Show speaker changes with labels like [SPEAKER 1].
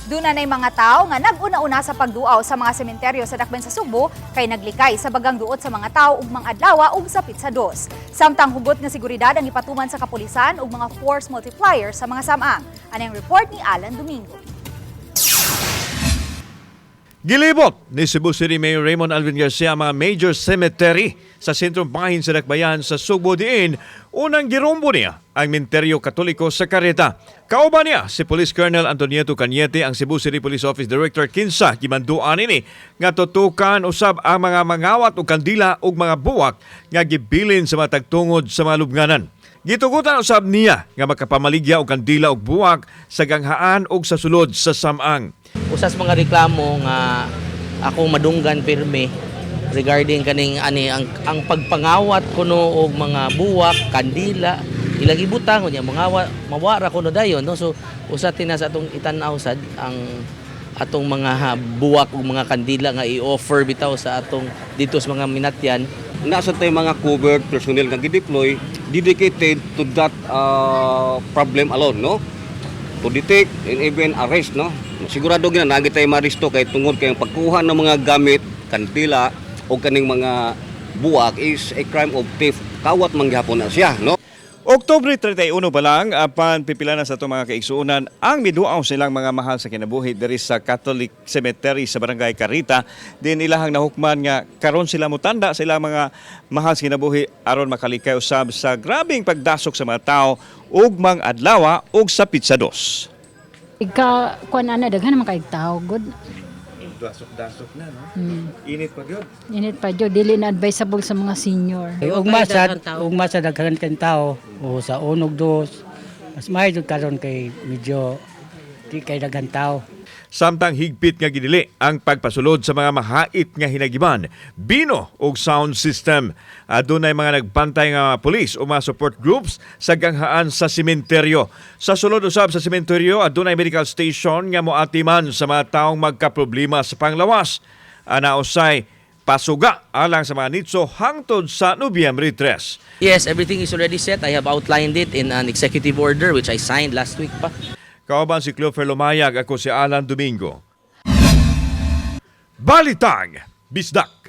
[SPEAKER 1] Duna nay mga tao nga nag-una-una sa pagduaw sa mga sementeryo sa Dakbayan sa Sugbo kay naglikay sa bagang duot sa mga tao ug mga adlaw ug sa Pizza Dos. Samtang hugot nga seguridad ang ipatuman sa kapulisan ug mga force multiplier sa mga samang. Anang report ni Alan Domingo.
[SPEAKER 2] Gilibot ni Cebu City Mayor Raymond Alvin Garcia ang mga major cemetery sa sentrong bahin sa Dakbayan sa Sugbo diin unang girumbo niya ang Menteryo Katoliko sa Carita. Kauban niya si Police Colonel Antonieto Cañete, ang Cebu City Police Office Director, kinsa gimanduan ini nga tutukan usab ang mga mangawat og kandila ug mga buwak nga gibilin sa mga tagtungod sa mga lubnganan. Gitugutan usab niya nga makapamaligya og kandila ug buwak sa ganghaan ug sa sulod sa samang.
[SPEAKER 3] Usas mga reklamo nga akong madunggan pirmi regarding kaning ani ang pagpangawat kuno og mga buwak, kandila, ilang ibutang unya mangawat mawara kuno dayon, no? So usa tina sa atong itan-aw sad ang atong mga buwak ug mga kandila nga i-offer bitaw sa atong dito sa mga minatyan.
[SPEAKER 4] Nasa tayo mga covered personnel nga gideploy dedicated to that problem alone, no, to detect and even arrest, no? Sigurado gina nagi tayo maristo kay tungod kay ang pagkuha ng mga gamit, kandila o kaning mga buwak is a crime of theft, kawat man gihapon na siya, no?
[SPEAKER 2] Oktubre 31 pa lang, apan pipila na sa itong mga kaigsuonan ang miduaw silang mga mahal sa kinabuhi diri sa Catholic Cemetery sa Barangay Carita. Din ilahang nahukman nga karon sila mutanda sa ilang mga mahal sa kinabuhi aron makalikay usab sa grabing pagdasok sa mga tao ug mang adlawa ug sa Pizza Dos.
[SPEAKER 5] Ika kuan ana, daghan man kay tao gud.
[SPEAKER 2] Dasok-dasok na, no? Init pa gyud.
[SPEAKER 5] Init pa jud, dili na advisable sa mga senior.
[SPEAKER 6] Ay, ugma sa daghan kang tao o sa unog dos. Mas maayo jud karon kay medyo di kay daghan tao.
[SPEAKER 2] Samtang higpit nga gidili ang pagpasulod sa mga mahait nga hinagiban, bino ug sound system. Adunay mga nagbantay nga mga pulis o mga support groups sa ganghaan sa sementeryo. Sa sulod usab sa sementeryo, adunay medical station nga moatiman sa mga taong magkaproblema sa panglawas. Ana usay pasuga alang sa mga nitso hangtod sa Nobyembre 3.
[SPEAKER 3] Yes, everything is already set. I have outlined it in an executive order which I signed last week pa.
[SPEAKER 2] Kauban si Clover Lumayag, ako si Alan Domingo. Balitang Bisdak.